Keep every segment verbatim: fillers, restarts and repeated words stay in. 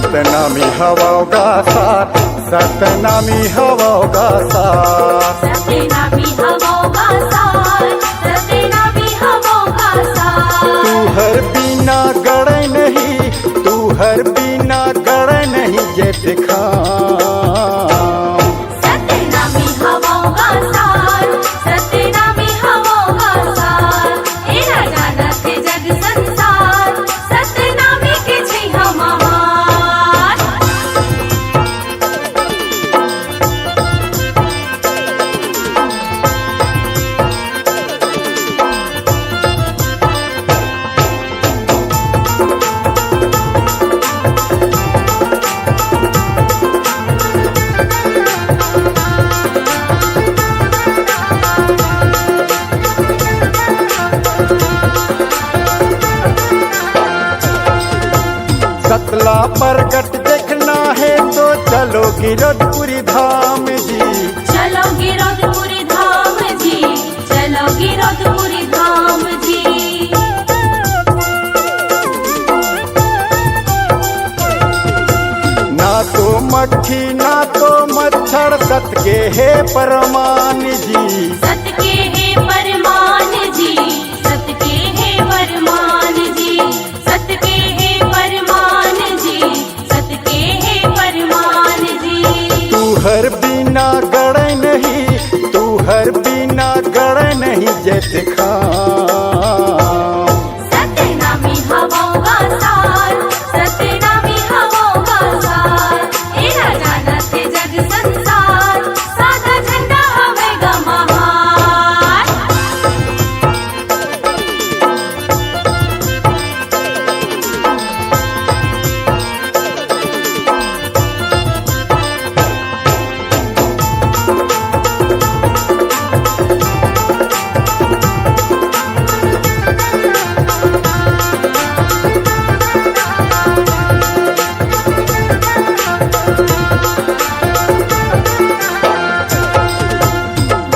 सतनामी हवौ गा सार, सतनामी हवौ गा सार। सतनामी हवौ गा सार, सतनामी हवौ गा सार। तुहर बिना गड़े नहीं, तुहर बिना गड़े नहीं जेठ खाम। सतनामी हवौ गा सार, सतनामी हवौ गा सार। ए राजा रथे जग संसार, सतनामी के छइहां महार। सत ला परगट देखना हे तो चलो गिरौदपुरी धाम जी। चलो गिरौदपुरी धाम जी, चलो गिरौदपुरी धाम जी। ना तो मक्खी ना तो मच्छर, सत के हे परमान जी। सत के हे परमान जी, सत के हे परमान जी, सत के हे परमान जी, सत के हे परमान जी। तुहर बिना गड़े नहीं, तुहर बिना गड़े नहीं जेठ खाम। सतनामी हवौ गा सार, सतनामी हवौ गा सार। ए राजा रथे जग संसार, सादा झंडा हवै गा महार।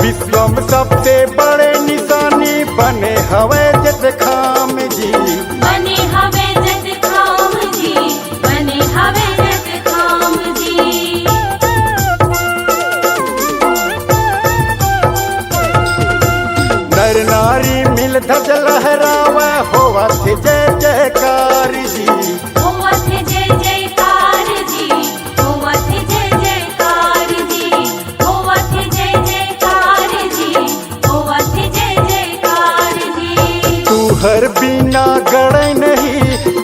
विश्व में सबसे बड़े निशानी बने हवै जेठ खाम जी। बने हवै जेठ खाम जी, बने हवै जेठ खाम जी। नर नारी मिल ध्वज लहरावै, होवत जय जयकार जी। होवत जय जयकार जी, होवत जय जयकार जी, होवत जय जयकार जी, होवत जय जयकार जी। तुहर बिना गड़े नहीं,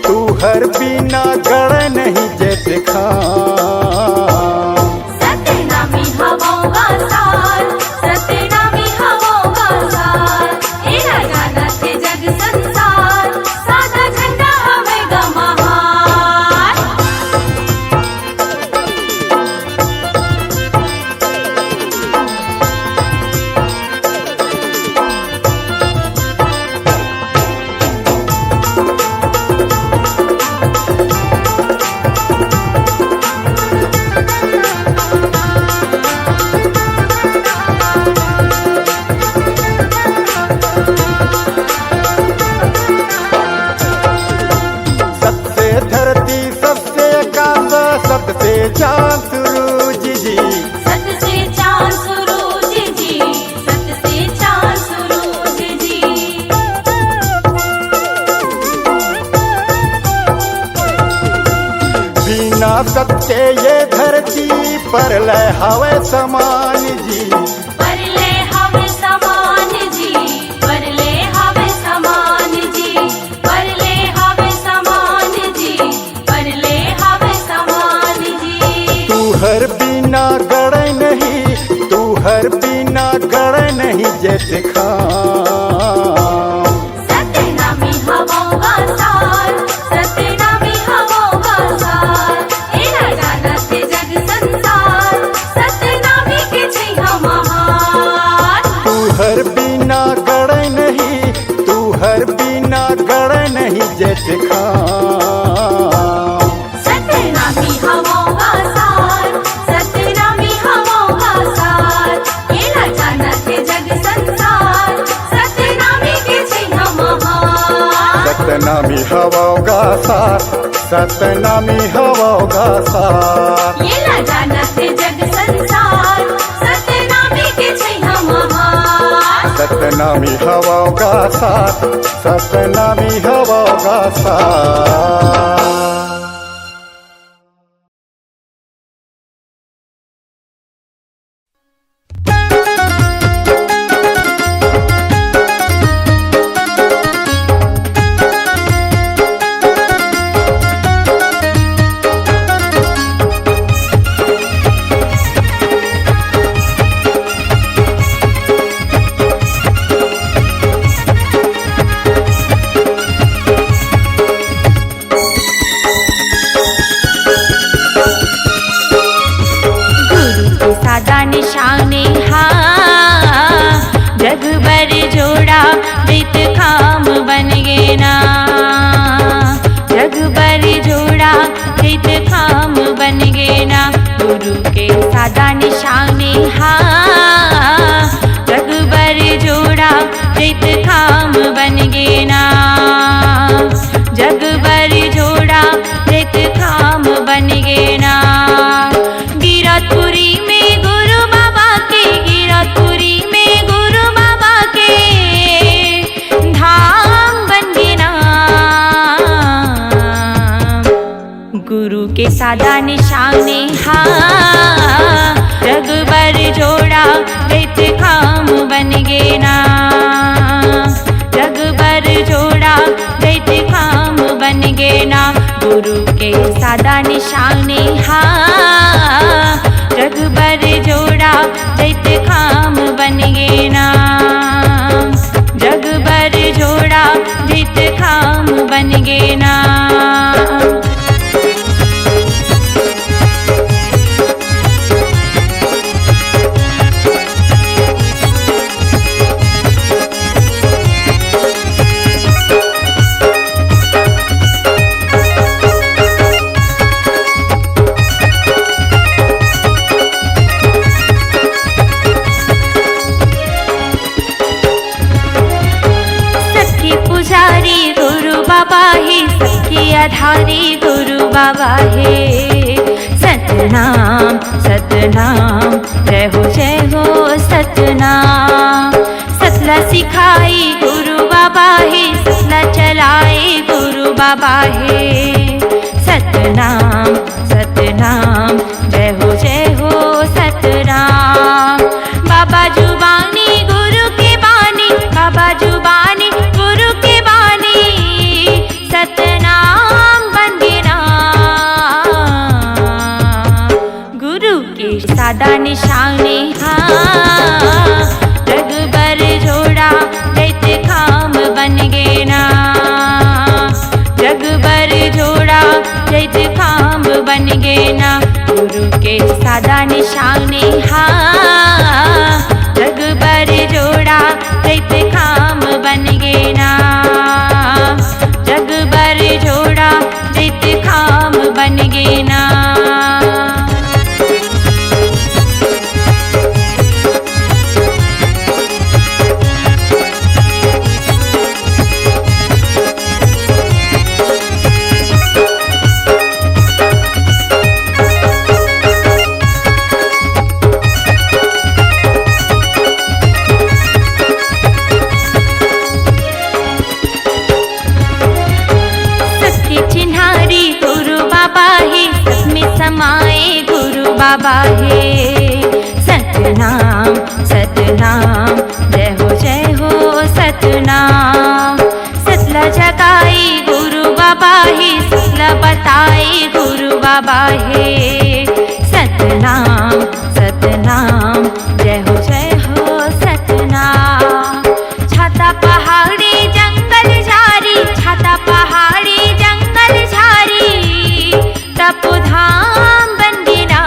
तुहर बिना गड़े नहीं जेठ खाम। सतनामी हवौ गा सार, सतनामी हवौ गा सार। ए राजा रथे जग संसार, सादा झंडा हवै गा महार। सबसे धरती, सबसे आकाश, सबसे चांद सूरज जी। सबसे चांद सूरज जी, सबसे चांद सूरज जी। बिना सत के ये धरती परलय हवै समान जी। परलय हवै समान जी, परलय हवै समान जी, परलय हवै समान जी, परलय हवै समान जी। तुहर बिना गड़े नहीं, तुहर बिना गड़े नहीं जेठ खाम। सतनामी हवौ गा सार, सतनामी हवौ गा सार। ए राजा रथे जग संसार, सतनामी के छइहां महार। तुहर बिना गड़े नहीं, तुहर बिना गड़े नहीं जेठ खाम। सतनामी हवौ गा सार, सतनामी हवौ गा सार। ए राजा रथे जग संसार, सतनामी के छइहां महार। सतनामी हवौ गा सार, सतनामी हवव गा साथ। येला जानत हे जग संसार, सतनामी के छैहा महान। सतनामी हवव गा साथ, सतनामी हवव गा साथ। गुरु के सादा निशाने हा, जग बर जोड़ा, जैत काम बन गे ना। जग बर जोड़ा, जैत काम बन गे ना। गुरु के सादा निशाने हा, जग बर जोड़ा, जैत काम बन गे ना। जग बर जोड़ा, जैत काम बन गे ना। गिरौदपुरी में गुरु बाबा के, गिरौदपुरी में गुरु बाबा के धाम बन गे ना। गुरु के सादा निशाने हा, जग बर जोड़ा, जैत काम बन गे ना। जग बर जोड़ा, जैत काम बन गे ना। गुरु के सादा निशाने हा, जग बर जोड़ा, जैत काम बन गे ना। जग बर जोड़ा, जैत काम बन गे ना। सबके पुजारी गुरु बाबा हे, सबके आधारी गुरु बाबा हे। सतनाम, सतनाम, जय हो, जय हो सतनाम। सतला सिखाई गुरु बाबा हे, सतला चलाई गुरु बाबा हे। सतनाम, सतनाम, जय हो, जय हो सतनाम। बाबा जुबानी गुरु के बानी, बाबा जुबानी गुरु के बानी। सतनाम बन गे ना। गुरु के सादा निशाने हा, जग बर जोड़ा, जैत काम बन गे ना। जग बर जोड़ा, जैत काम बन गे ना। गुरु के सादा निशाने हा, जग बर जोड़ा, जैत काम बन गे ना। जग बर जोड़ा, जैत काम बन गे ना। सबके चिन्हारी गुरु बाबा हे, सब में समाए गुरु बाबा हे। सतनाम, सतनाम, जय हो, जय हो सतनाम। सतला जगाई गुरु बाबा हे, सतला बताई गुरु बाबा हे। सतनाम, सतनाम, जय हो, जय हो सतनाम। छाता पहाड़ी जंगल झारी, छाता पहाड़ी जंगल झारी, तपो धाम बन गे ना।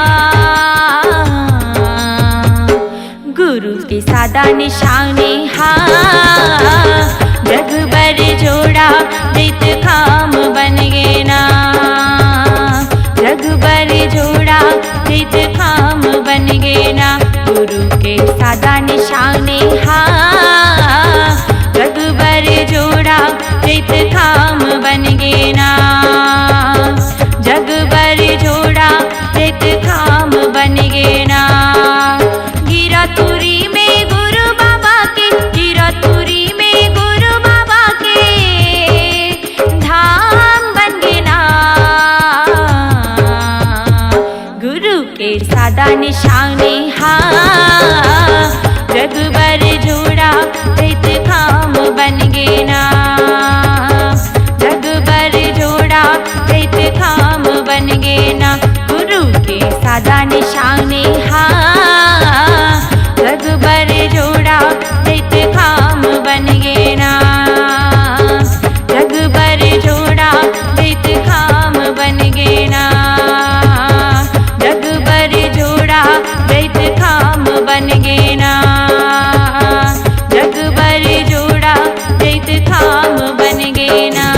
गुरु के सादा निशाने हा, जग बर जोड़ा, जैत काम बन गे ना। जग बर जोड़ा, जैत काम बन गे ना। गुरु के सादा निशाने हा, जग बर जोड़ा, जैत काम बन गे ना। सादा निशाने हा, जग बर झोड़ा दइत काम बन गे ना। जग बर झोड़ा दइत काम बन गे ना। गुरु के सादा निशाने हा, जग बर झोड़ा दइत काम बन गे ना। जग बर झोड़ा दइत काम बन गे ना। जग बर झोड़ा दइत काम बन गे ना। जग बर झोड़ा दइत काम बन गे ना।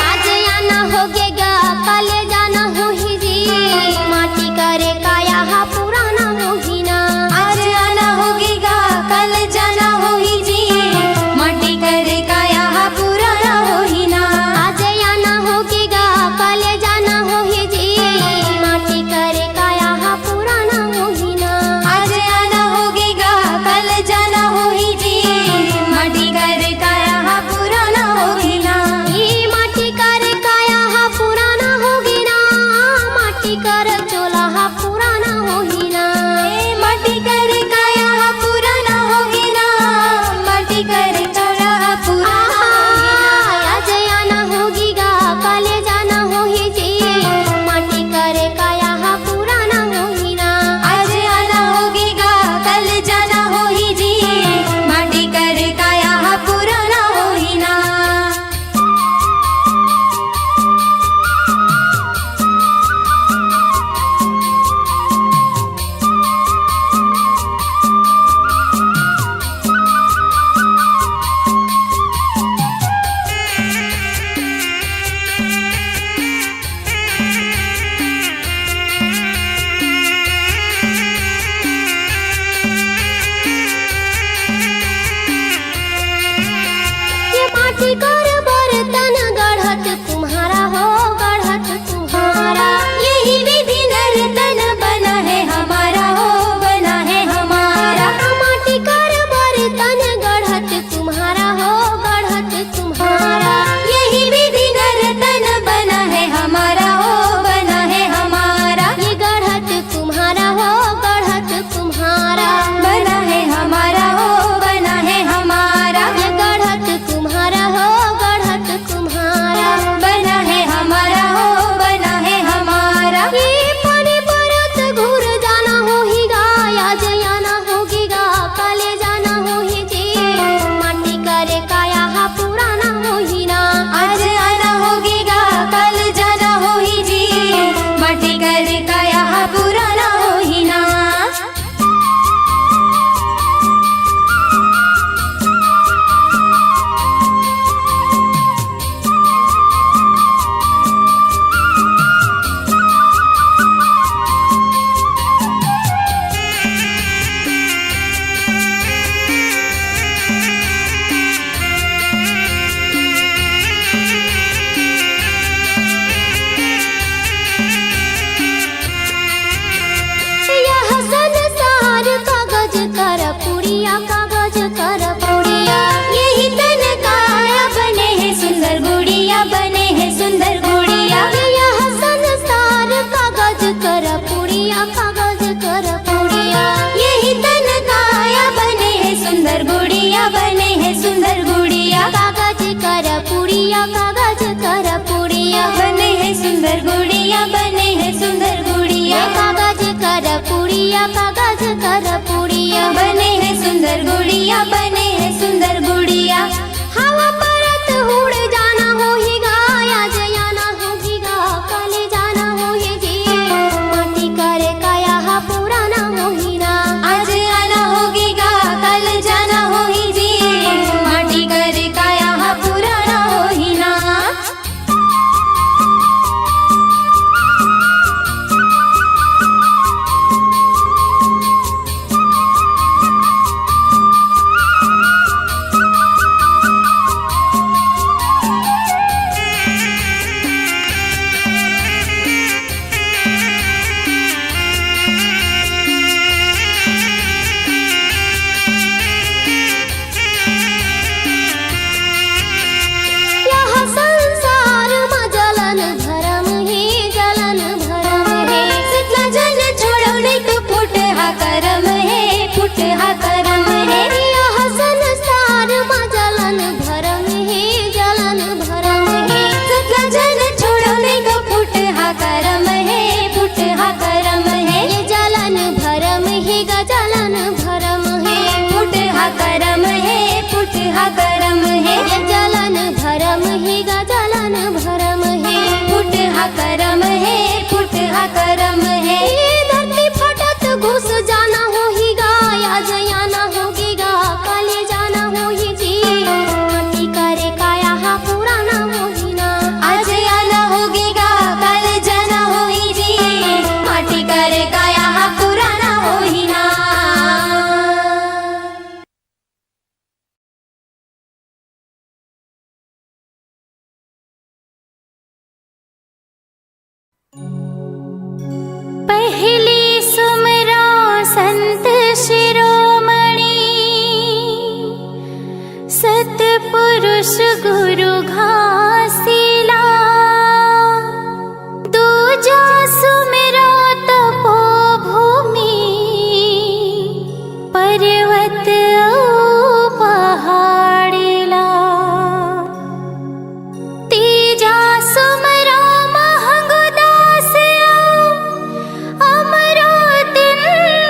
आज आना होगे गा, काले जाना होही जी। माटी करे काया हा पुराना होही ना। आज आना होगे गा, काले जाना होही जी। माटी करे काया हा पुराना होही ना। आज आना होगे गा, काले जाना होही जी। माटी करे काया हा पुराना होही ना। आज आना होगे गा, काले जाना होही जी। माटी कर काया हा पुराना होगे ना। ई माटी कर काया हा पुराना होगे ना। माटी कर चोला हा पुराना होगे ना। ए माटी कर काया हा पुराना होगे ना। माटी कर चोला हा पुराना होगे ना। आज आना होगे गा, काले जाना होही जी। माटी कर काया हा पुराना होगे ना। आज आना होगे गा, काले जाना होही जी। माटी कर काया हा पुराना होगे ना। ये माटी कर बर्तन गढ़त तुम्हारा हो, गढ़त तुम्हारा। यही विधि नर्तन बना है हमारा हो, बना है हमारा। माटी कर बर्तन गढ़त तुम्हारा हो, गढ़त तुम्हारा। यही विधि नर्तन बना है हमारा हो, बना है हमारा। ये गढ़त तुम्हारा हो, गढ़त तुम्हारा। बना है हमारा हो, बना है हमारा। ये गढ़त तुम्हारा हो, गढ़त तुम्हारा। बना है हमारा हो, बना है हमारा। ये पानी परत घुर जाना होही गा, आज आना होगे गा, काले जाना होही जी। माटी करे काया हा पुराना होही ना। आज आना होगे गा, काले जाना होही जी। माटी करे काया हा पुराना होही ना। यह संसार कागज कर पुड़िया, कागज कर पुड़िया। यही तन काया बने हैं सुंदर गुड़िया, बने हैं सुंदर गुड़िया। यह संसार कागज कर पुड़िया, कागज कर पुड़िया। यही तन काया बने हैं सुंदर गुड़िया, बने हैं सुंदर गुड़िया। कागज कर पुड़िया, कागज कर पुड़िया। बने हैं सुंदर गुड़िया, बने हैं सुंदर गुड़िया। ये कागज कर पुड़िया, कागज कर पुड़िया। बने हैं सुंदर गुड़िया, बने हैं सुंदर गुड़िया। हवा परत उड़ जाना होही गा, आज आना होही गा, काले जाना होही जी। माटी करे काया हा पुराना होही ना। आज आना होगे गा, काले जाना होही जी। माटी करे काया हा पुराना होही ना। पहली सुमरौं संत शिरोमणि, सतपुरुष गुरु घासीला। दूजा सुमरौं तपोभूमि, पर्वत अउ पहाड़ीला। तीजा सुमरौं महंगुदास अउ अमरो दिन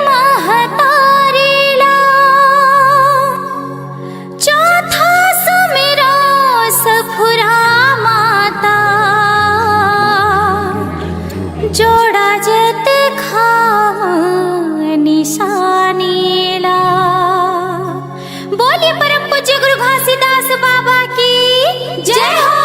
महतारीला। चौथा सुमरौं सफुरा माता, जोड़ा जतखाम निसानीला। बोलिए परम पूज्य गुरु घासीदास बाबा की जय हो।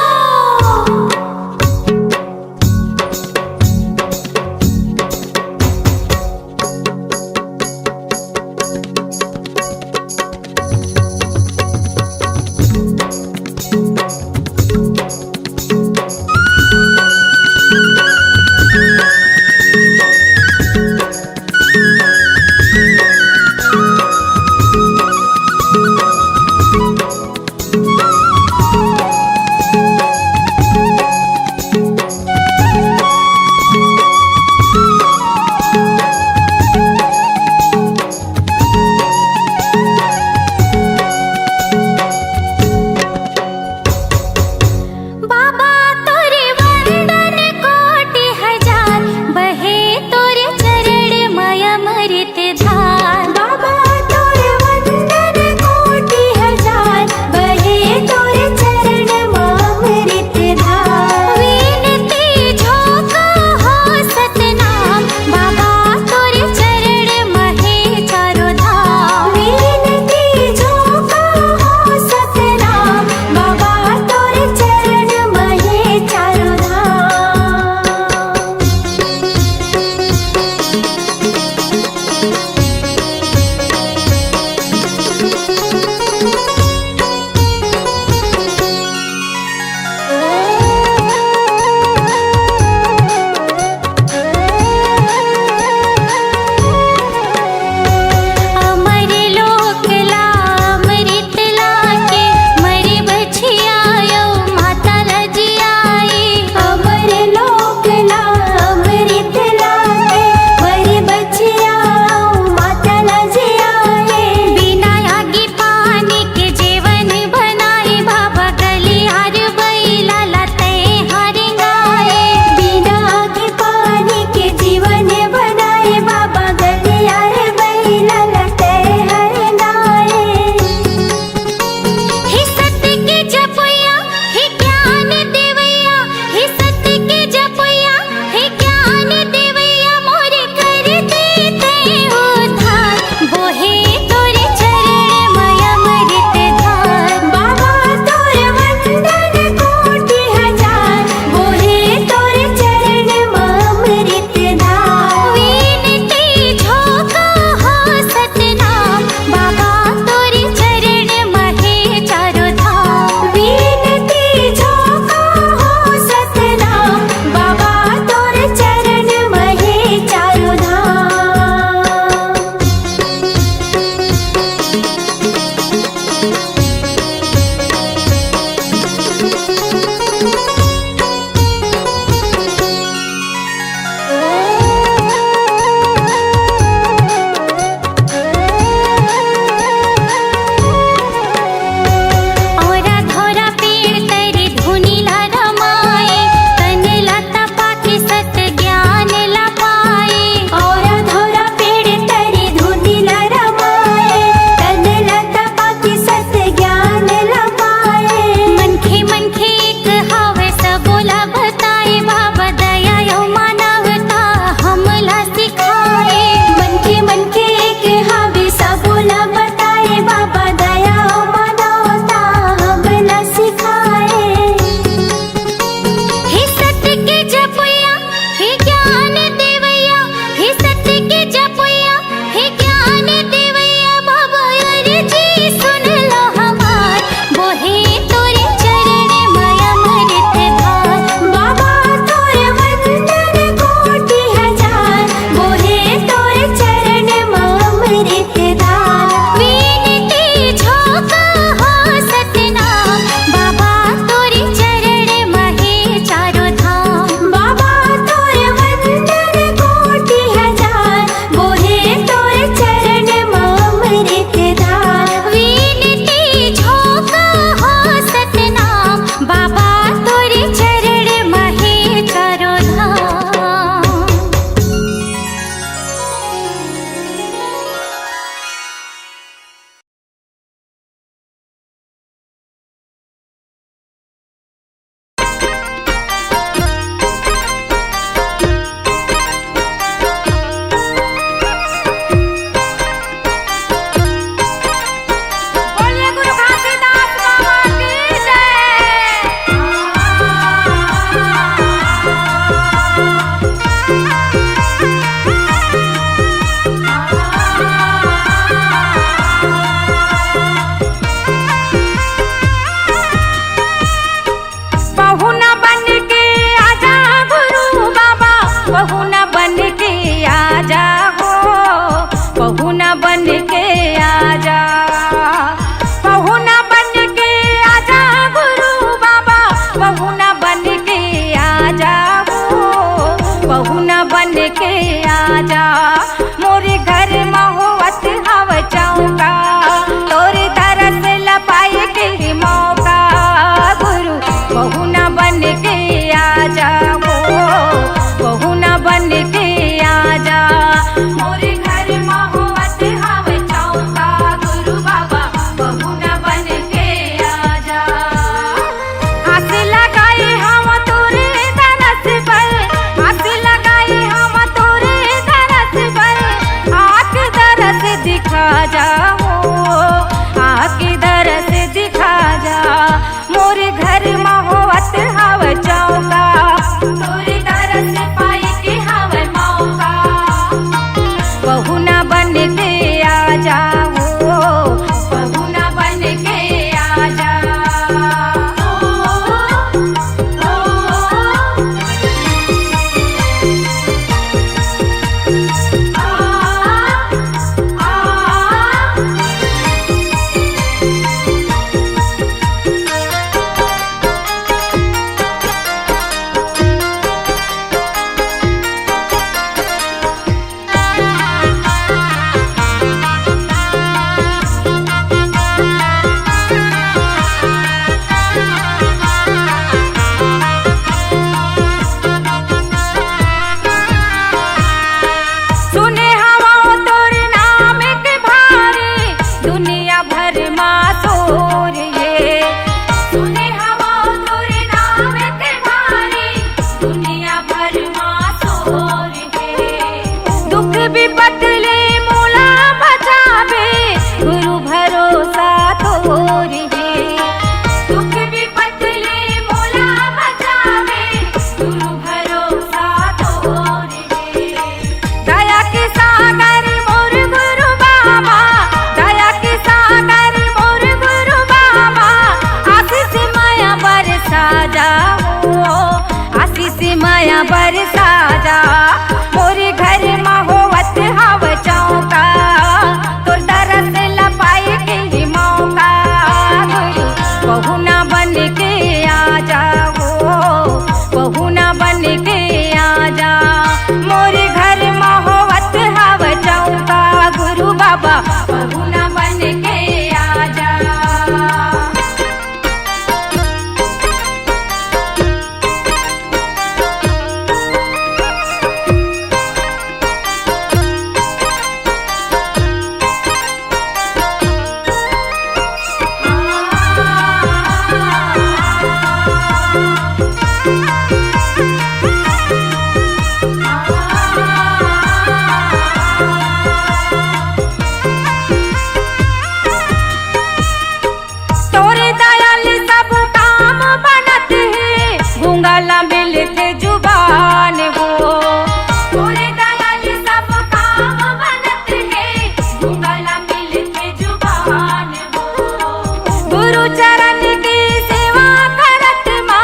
गुरु चरण के सेवा करत मा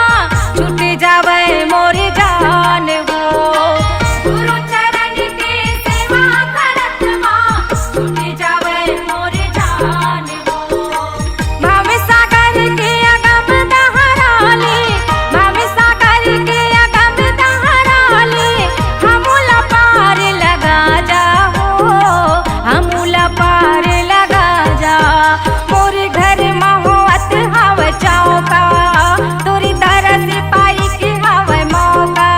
छूट जावय मोर जान हो। गुरु चरण के सेवा करत मा छूट जावय मोर जान हो। भवसागर के अगम दहराले, भवसागर के अगम दहराले, हमू ला पार लगा जा हो, हमू ला पार लगा जा। मोर घर म होवत हवय चौका, तोर दरस पाई के हवय मौका।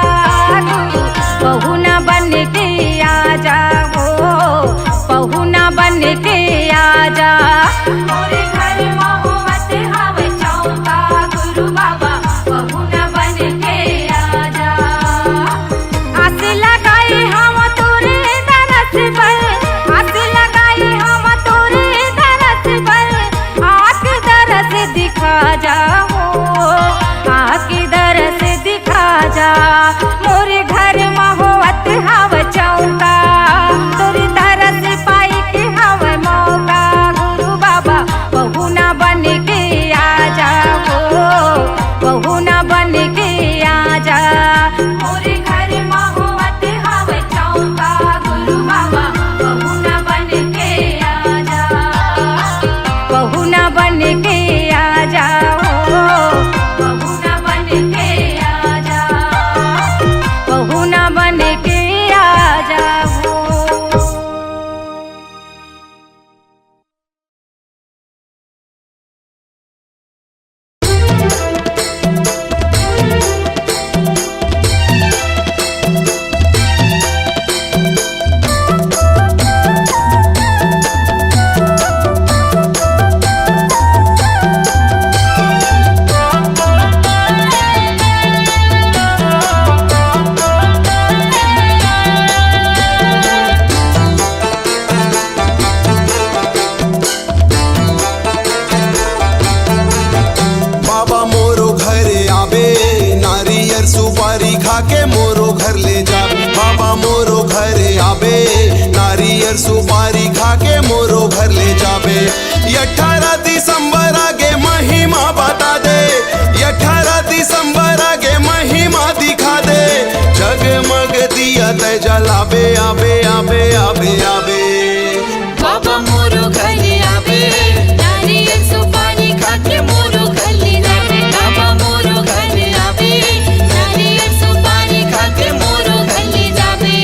गुरु पहुना बन के आ जा हो, पहुना बन के आ जा। मोर घर म होवत हवय चौका, गुरु बाबा पहुना बन के आ जा। आस लगाए हवं तोरे दरस बर, आस लगाए हवं तोरे दरस बर, आके दरस दिखा जा हो, आके दरस दिखा जा। मोर घर म होवत हवय चौका, तोर दरस पाई के हवय मौका। गुरु बाबा पहुना बन के आ जा हो, पहुना बन के आ जा। मोर घर म होवत हवय चौका, गुरु बाबा पहुना बन के आ जा, पहुना बन के आ जा हो, पहुना बन के आ जा, पहुना बन के आ जा हो। बाबा मोरो घरे आबे, नारियर सुपारी खा के मोरो घर ले जाबे। बाबा मोरो घरे आबे, नारियर सुपारी खा के मोरो घर ले जाबे। ये अठारह दिसंबर आगे महिमा बता दे, ये अठारह दिसंबर आगे महिमा दिखा दे। जगमग दिया तय जलाबे, आबे, आबे, आबे, आबे। बाबा मोरो घर आबे, नारियल सुपारी खा के मोरो घर ले जाबे। बाबा मोरो घर आबे, नारियल सुपारी खा के मोरो घर ले जाबे।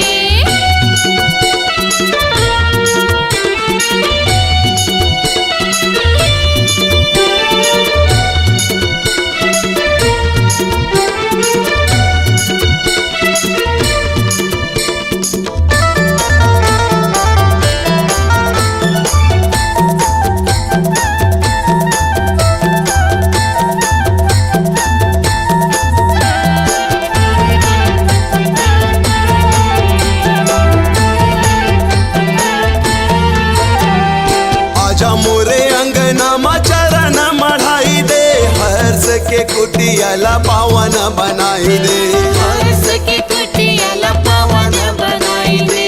आजा मोरे अंगना मा चरण मढ़ाई दे, हर्ष के कुटिया ला पावन बनाई दे। हर्ष के कुटिया ला पावन बनाई दे।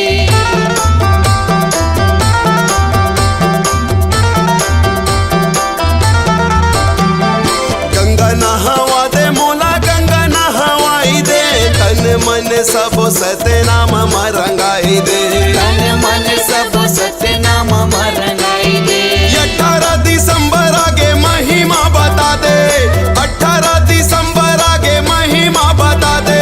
गंगा नहावा दे मोला, गंगा नहावाई दे, तन मन सब सतनाम मा रंगाई दे। तन मन सब सतनाम मा रंगाई दे। अठारह दिसंबर आगे महिमा बता दे, अठारह दिसंबर आगे महिमा बता दे।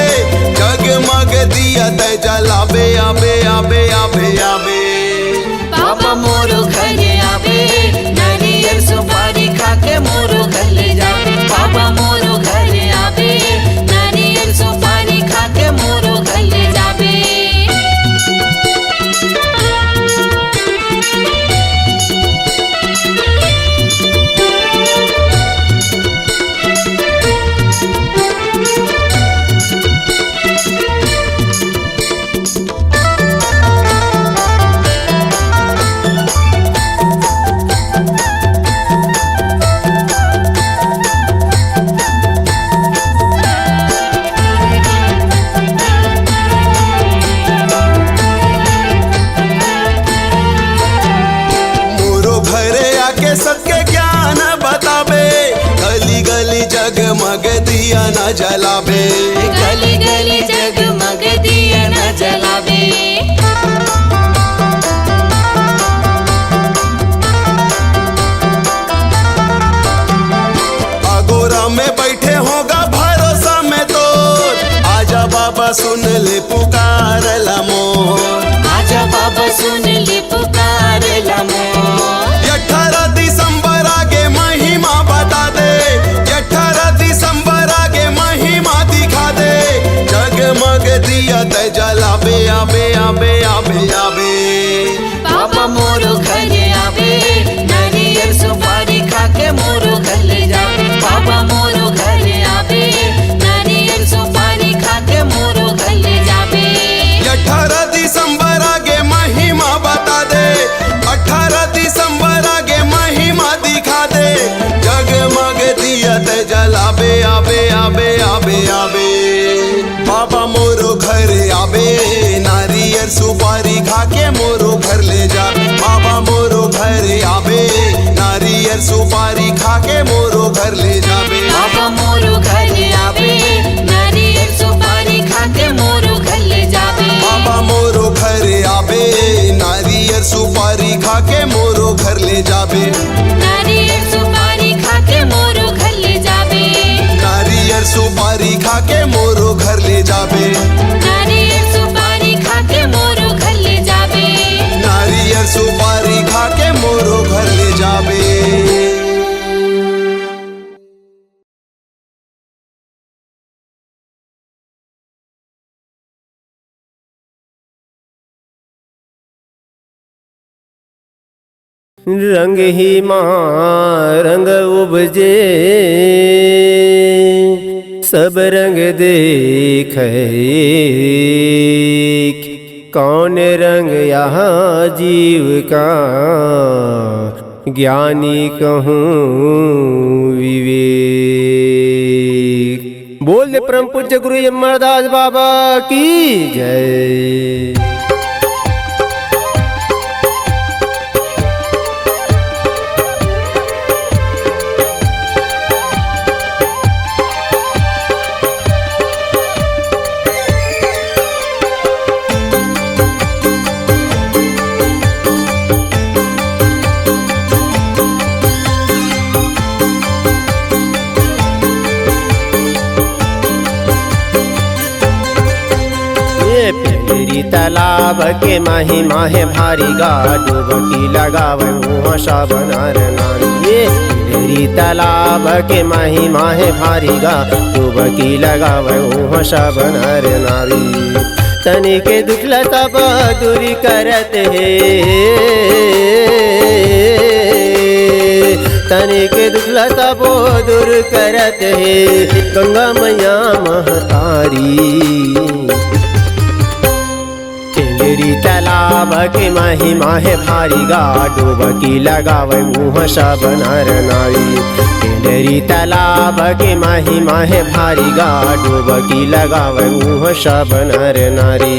जगमग दिया तय जलाबे, आबे, आबे, आबे, आबे। बाबा मोरो घर आबे, नारियल सुपारी खा के मोरो घर ले जाबे। बाबा मोरो घर आबे, नारियल सुपारी खा के मोरो घर ले जाबे। दिया न जलाबे। गली गली जगमग दिया न जलाबे। अगोरा में बैठे होगा भरोसा में तोर। आजा बाबा सुन ले पुकार ला मोर। आजा बाबा सुन ले पुकार ला मोर। अठारह दिसंबर आगे महिमा बता दे। अठारह दिसंबर आगे महिमा दिखा दे। जगमग दिया तै जलाबे, आबे, आबे, आबे, आबे। बाबा मोरो घर आबे, नारियल सुपारी खा के मोरो घर ले जाबे। बाबा मोरो घर आबे, नारियल सुपारी खा के मोरो घर ले जाबे। अठारह दिसंबर आगे महिमा बता दे। अठारह दिसंबर आगे महिमा दिखा दे। जगमग दिया तै जलाबे, आबे, आबे, आबे, आबे। बाबा मोरो घर आबे, नारियल सुपारी खा के मोरो घर ले जाबे। बाबा मोरो घर आबे, नारियल सुपारी खा के मोरो घर ले जाबे। बाबा मोरो घर आबे, नारियल सुपारी खा के मोरो घर ले जाबे। बाबा मोरो घर आबे, नारियल सुपारी खा के मोरो घर ले जाबे। नारियल सुपारी खा के मोरो घर ले जाबे। नारियल सुपारी खा के मोरो घर ले जाबे। नारियल सुपारी खा के मोरो घर ले जाबे। नारियल सुपारी खा के मोरो घर ले जाबे। रंग ही मा रंग उपजे, सब रंग देखे। कौन रंग यहाँ जीव का, ज्ञानी कहूँ विवेक। बोल दे परम पूज्य गुरु अमरदास बाबा की जय। ये पेंडरी तालाब के महिमा हे भारी गा, डुबकी लगावे उहाँ सब नर नारी। ये पेंडरी तालाब के महिमा हे भारी गा, डुबकी लगावे उहाँ सब नर नारी। तनी के दुख ला सब दूरी करत हे, तनी के दुख ला सब दूर करत हे गंगा मैया महतारी। पेंडरी तालाब के महिमा हे भारी गा, डुबकी लगावे उहाँ सब नर नारी। पेंडरी तालाब के महिमा हे भारी गा, डुबकी लगावे उहाँ सब नर नारी।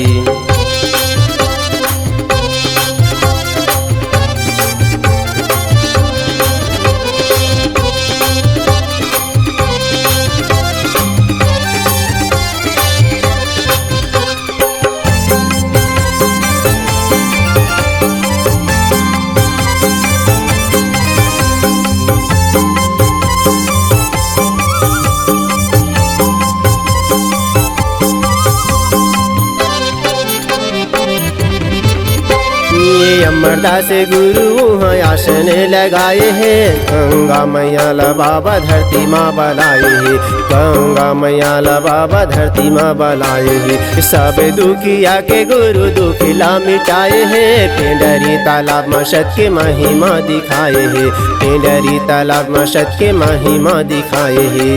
ये अमरदास गुरु उहाँ आसन लगाए हे, गंगा मैया ला बाबा धरती मा बलाए हे, गंगा मैया ला बाबा धरती मा बलाए हे। सब दुखिया के गुरु दुख ला मिटाए हे, पेंडरी तालाब मा सत के महिमा दिखाए हे, पेंडरी तालाब मा सत के महिमा दिखाए हे।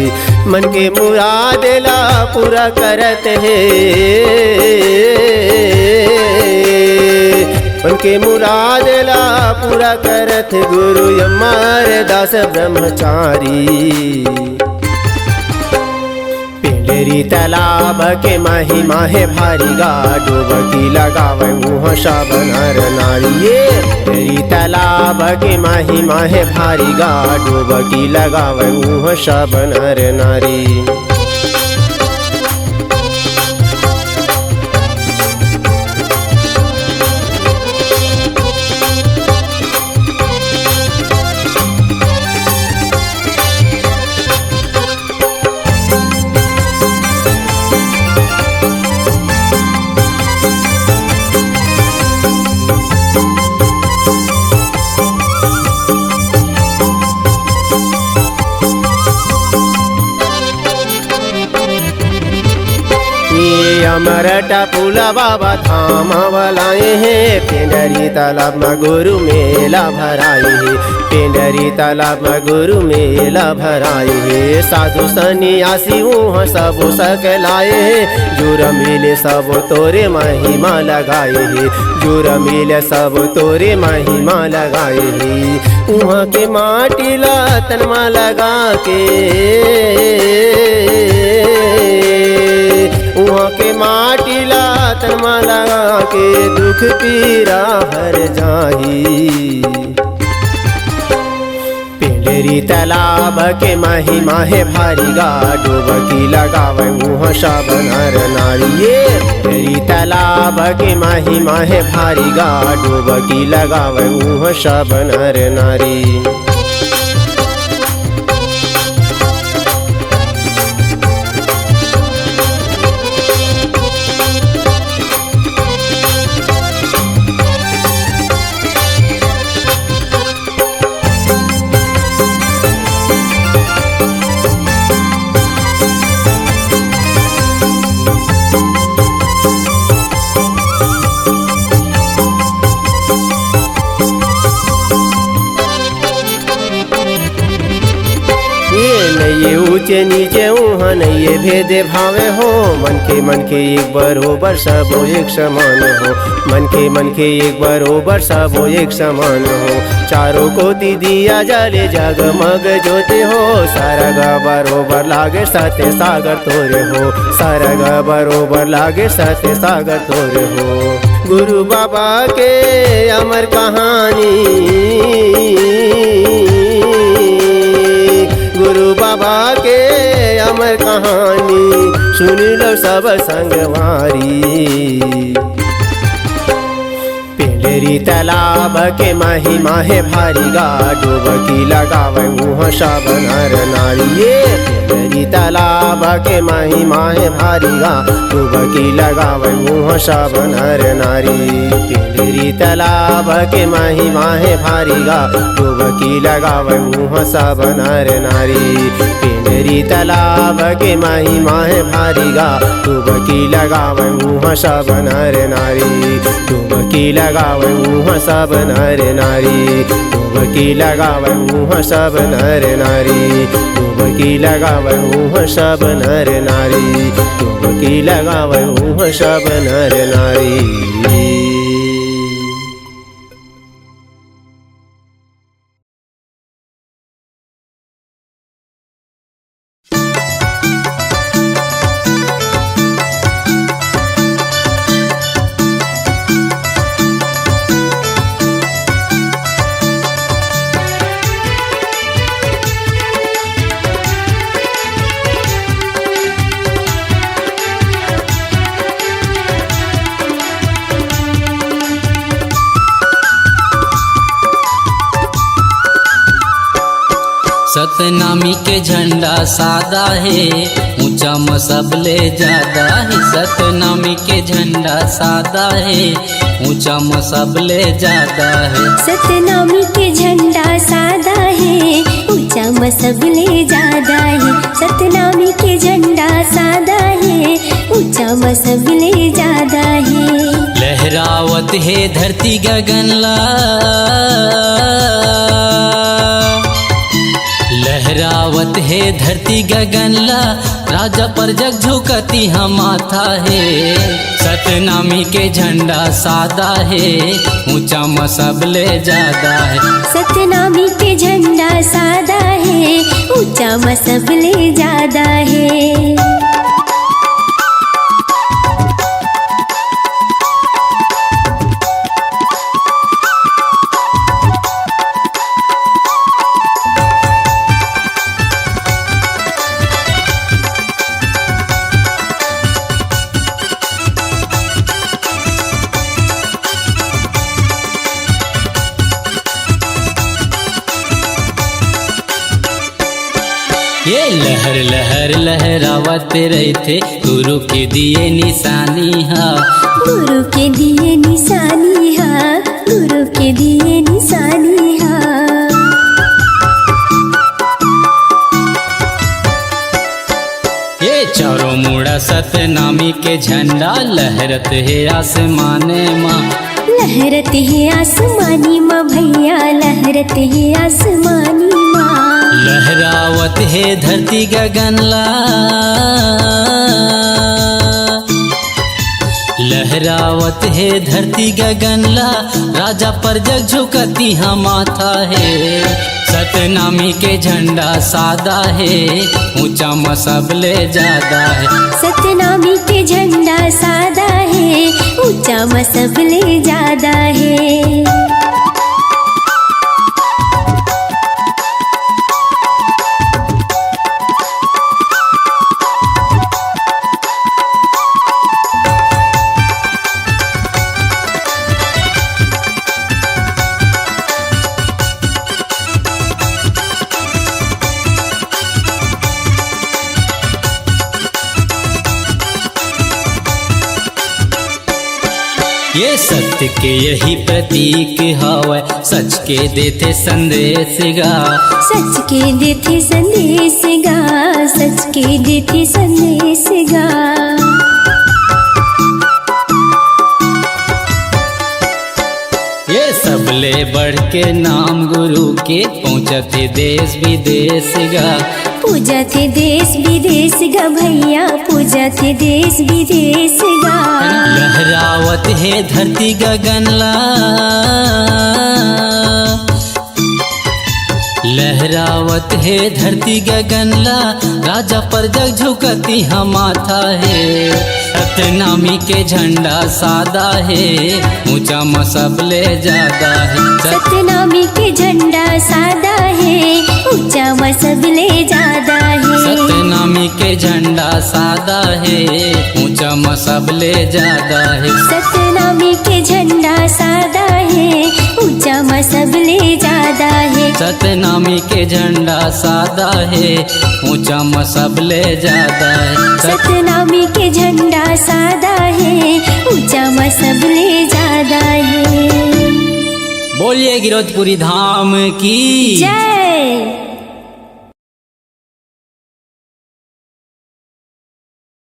मन के मुराद ला पूरा करत हे, मन के मुराद ला पूरा करत हे गुरु अमरदास ब्रह्मचारी। पेंडरी तालाब तालाब के महिमा हे भारी गा, डुबकी लगावय उहाँ सब नर नारी। ये तेरी तालाब के महिमा हे भारी गा, डुबकी लगावय उहाँ सब नर नारी। ये अमर टापू ला बाबा धाम वाला हे, पेंडरी तालाब म गुरु मेला भराए हे, पेंडरी तालाब म गुरु मेला भराए हे। साधु सन्यासी उहाँ सबो सकलाए हे, जुर मिले सबो तोरे महिमा लगाए हे, जुर मिले सबो तोरे महिमा लगाए हे। उहाँ के माटी ला तन म लगा के, उहाँ के माटी ला तन म लगा के दुख पीरा हर जाही। पेंडरी तालाब के महिमा हे भारी गा, डुबकी लगावय उहाँ सब नर नारी। ये पेंडरी तालाब के महिमा हे भारी गा, डुबकी लगावय उहाँ सब नर नारी। ये नइये ऊंचे नीचे, उहाँ नइये भेदे भावे हो। मनखे, मनखे एक बरोबर, सबो एक समान हो। मनखे, मनखे एक बरोबर, सबो एक समान हो। चारों कोती दिया जले, जगमग ज्योति हो। सरग बरोबर लागे, सत्य सागर तोरे हो। सरग बरोबर लागे, सत्य सागर तोरे हो। गुरु बाबा के अमर कहानी, गुरु बाबा के अमर कहानी, सुन लो सब संगवारी। पेंडरी तालाब के महिमा हे भारी गा, डुबकी लगावय उहाँ सब नर नारी। ये पेंडरी तालाब के महिमा हे भारी गा, डुबकी लगावय उहाँ सब नर नारी। पेंडरी तालाब के महिमा हे भारी गा, डुबकी लगावय उहाँ सब नर नारी। पेंडरी तालाब के महिमा हे भारी गा, डुबकी लगावय उहाँ सब नर नारी। डुबकी लगावय उहाँ सब नर नारी। डुबकी लगावय उहाँ सब नर नारी। डुबकी लगावय उहाँ सब नर नारी। डुबकी लगावय उहाँ सब नर नारी। सतनामी के झंडा सादा हे, ऊंचा म सबले जादा हे। सतनामी के झंडा सादा हे, ऊंचा म सबले जादा हे। सतनामी के झंडा सादा हे, ऊंचा म सबले जादा हे। सतनामी के झंडा सादा हे, ऊंचा म सबले जादा हे। लहरावत हे धरती गगन ला, लहरावत हे धरती गगन ला, राजा प्रजग झुकत इहाँ माथा हे। सतनामी के झंडा सादा हे, ऊंचा म सबले जादा हे। सतनामी के झंडा सादा हे, ऊंचा म सबले जादा हे। ये लहर लहर लहरावत रहिथे गुरु के दिए निशानी हा। गुरु के दिए निशानी हा, गुरु के दिए निशानी हा। ये चारों मुड़ा सतनामी के झंडा लहरत हे आसमान मा। लहरत हे आसमानी मा भैया, लहरत हे आसमानी मा। लहरावत हे धरती गगन ला, लहरावत हे धरती गगन ला, राजा परजग झुकत इहाँ माथा हे। सतनामी के झंडा सादा हे, ऊंचा म सबले जादा हे। सतनामी के झंडा सादा हे, ऊंचा म सबले जादा हे। ये सत्य के यही प्रतीक हवय, सच के देथे संदेश गा। सच के देथे संदेश गा, सच के देथे संदेश गा। ये सबले बढ़ के नाम गुरु के, पहुँचत हे देश विदेश गा। पूजत हे देश विदेश गा भैया, पूजत हे देश विदेश गा। लहरावत हे धरती गगन ला, लहरावत हे धरती गगन ला, राजा परजग झुकत इहाँ माथा हे। सतनामी के झंडा सादा हे, ऊंचा म सबले जादा हे। सत- सतनामी के झंडा सादा हे, ऊंचा म सबले जादा हे। सतनामी के झंडा सादा हे, ऊंचा म सबले जादा हे। सतनामी के झंडा सादा हे, ऊंचा म सबले जादा हे। सतनामी के झंडा सादा हे, ऊंचा म सबले जादा हे। सत- सतनामी के झंडा सादा हे, ऊंचा म सबले जादा हे। बोलिए गिरौदपुरी धाम की जय।